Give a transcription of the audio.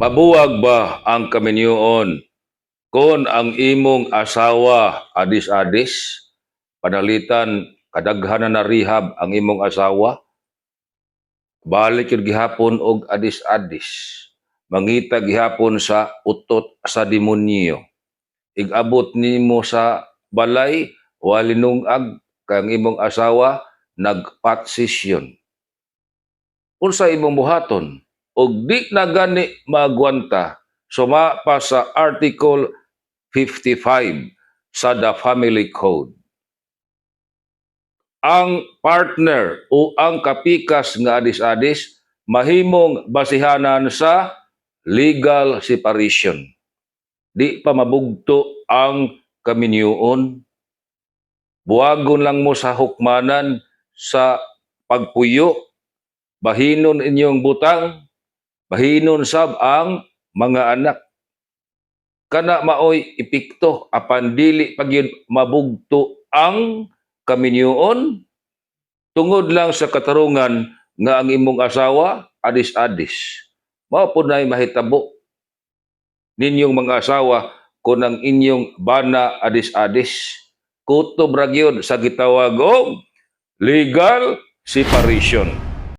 Mabuwag ba ang kaminyoon kung ang imong asawa adis-adis, panalitan kadaghan na rehab ang imong asawa, balik yun gihapon og adis-adis, mangita gihapon sa utot sa demonyo? Igabot nimo sa balay, walinungag kang imong asawa nag-pot session. Unsa imong buhaton? Og di na gani maagwanta, suma pa sa Article 55 sa the Family Code. Ang partner o ang kapikas nga adis-adis mahimong basihanan sa legal separation. Di pa mabugto ang kaminyoon. Buwagon lang mo sa hukmanan sa pagpuyo, bahinon inyong butang, bahinon sab ang mga anak. Kana maoy epekto apan dili pa gyud mabugto ang kaminyoon tungod lang sa katarungan nga ang imong asawa adis-adis. Mao pud nay mahitabo ninyong mga asawa kung ang inyong bana adis-adis. Kutob ra gyud sa gitawag og legal separation.